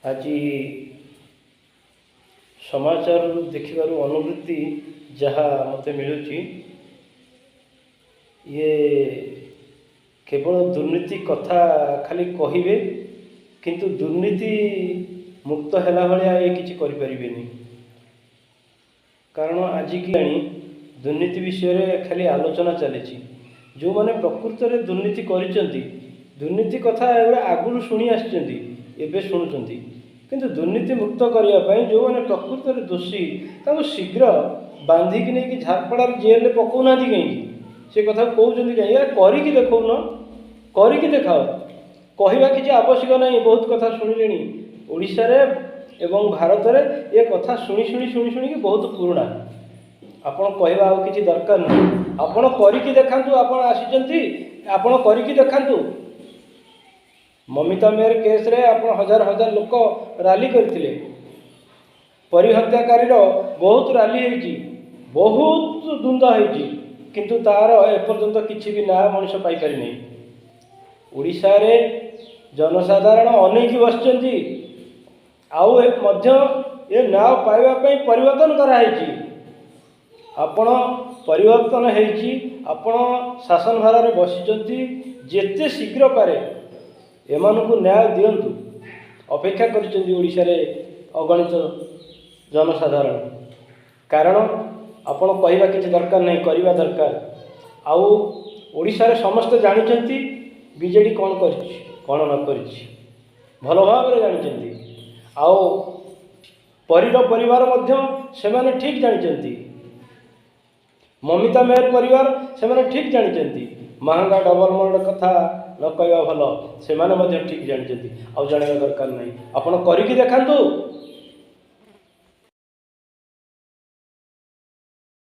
ଆଜି ସମାଚାରରୁ ଦେଖିବାରୁ ଅନୁଭୂତି ଯାହା ମୋତେ ମିଳୁଛି, ଇଏ କେବଳ ଦୁର୍ନୀତି କଥା ଖାଲି କହିବେ, କିନ୍ତୁ ଦୁର୍ନୀତି ମୁକ୍ତ ହେଲା ଭଳିଆ ଏ କିଛି କରିପାରିବେନି। କାରଣ ଆଜିକି ଜାଣି ଦୁର୍ନୀତି ବିଷୟରେ ଖାଲି ଆଲୋଚନା ଚାଲିଛି। ଯେଉଁମାନେ ପ୍ରକୃତରେ ଦୁର୍ନୀତି କରିଛନ୍ତି, ଦୁର୍ନୀତି କଥା ଏଗୁଡ଼ା ଆଗରୁ ଶୁଣି ଆସିଛନ୍ତି, ଏବେ ଶୁଣୁଛନ୍ତି। କିନ୍ତୁ ଦୁର୍ନୀତି ମୁକ୍ତ କରିବା ପାଇଁ ଯେଉଁମାନେ ପ୍ରକୃତରେ ଦୋଷୀ, ତାଙ୍କୁ ଶୀଘ୍ର ବାନ୍ଧିକି ନେଇକି ଝାରପଡ଼ାରେ ଜେଲରେ ପକାଉନାହାନ୍ତି କାହିଁକି? ସେ କଥା କହୁଛନ୍ତି କାହିଁକି? ଆରେ କରିକି ଦେଖାଉନ, କରିକି ଦେଖାଅ। କହିବା କିଛି ଆବଶ୍ୟକ ନାହିଁ। ବହୁତ କଥା ଶୁଣିଲେଣି ଓଡ଼ିଶାରେ ଏବଂ ଭାରତରେ। ଏ କଥା ଶୁଣି ଶୁଣି ଶୁଣି ଶୁଣିକି ବହୁତ ପୁରୁଣା। ଆପଣ କହିବା ଆଉ କିଛି ଦରକାର ନାହିଁ। ଆପଣ କରିକି ଦେଖାନ୍ତୁ। ଆପଣ ଆସିଛନ୍ତି, ଆପଣ କରିକି ଦେଖାନ୍ତୁ। ମମିତା ମେହେର କେସ୍ରେ ଆପଣ ହଜାର ହଜାର ଲୋକ ରାଲି କରିଥିଲେ। ପରୀ ହତ୍ୟାକାରୀର ବହୁତ ରାଲି ହେଇଛି, ବହୁତ ଦ୍ୱନ୍ଦ୍ୱ ହେଇଛି, କିନ୍ତୁ ତାର ଏପର୍ଯ୍ୟନ୍ତ କିଛି ବି ନାଁ ମଣିଷ ପାଇପାରିନାହିଁ। ଓଡ଼ିଶାରେ ଜନସାଧାରଣ ଅନେଇକି ବସିଛନ୍ତି। ଆଉ ମଧ୍ୟ ଏ ନ୍ୟାୟ ପାଇବା ପାଇଁ ପରିବର୍ତ୍ତନ କରାହେଇଛି। ଆପଣ ପରିବର୍ତ୍ତନ ହେଇଛି, ଆପଣ ଶାସନ ଭାରରେ ବସିଛନ୍ତି। ଯେତେ ଶୀଘ୍ର ପାରେ ଏମାନଙ୍କୁ ନ୍ୟାୟ ଦିଅନ୍ତୁ। ଅପେକ୍ଷା କରିଛନ୍ତି ଓଡ଼ିଶାରେ ଅଗଣିତ ଜନସାଧାରଣ। କାରଣ ଆପଣ କହିବା କିଛି ଦରକାର ନାହିଁ, କରିବା ଦରକାର। ଆଉ ଓଡ଼ିଶାରେ ସମସ୍ତେ ଜାଣିଛନ୍ତି ବିଜେଡ଼ି କ'ଣ କରିଛି, କ'ଣ ନ କରିଛି, ଭଲ ଭାବରେ ଜାଣିଛନ୍ତି। ଆଉ ପରୀର ପରିବାର ମଧ୍ୟ ସେମାନେ ଠିକ୍ ଜାଣିଛନ୍ତି। ମମିତା ମେହେର ପରିବାର ସେମାନେ ଠିକ୍ ଜାଣିଛନ୍ତି। ମାହାଙ୍ଗା ଡବଲ ମର୍ଡର କଥା ନ କହିବା ଭଲ, ସେମାନେ ମଧ୍ୟ ଠିକ୍ ଜାଣିଛନ୍ତି। ଆଉ ଜାଣିବା ଦରକାର ନାହିଁ। ଆପଣ କରିକି ଦେଖାନ୍ତୁ।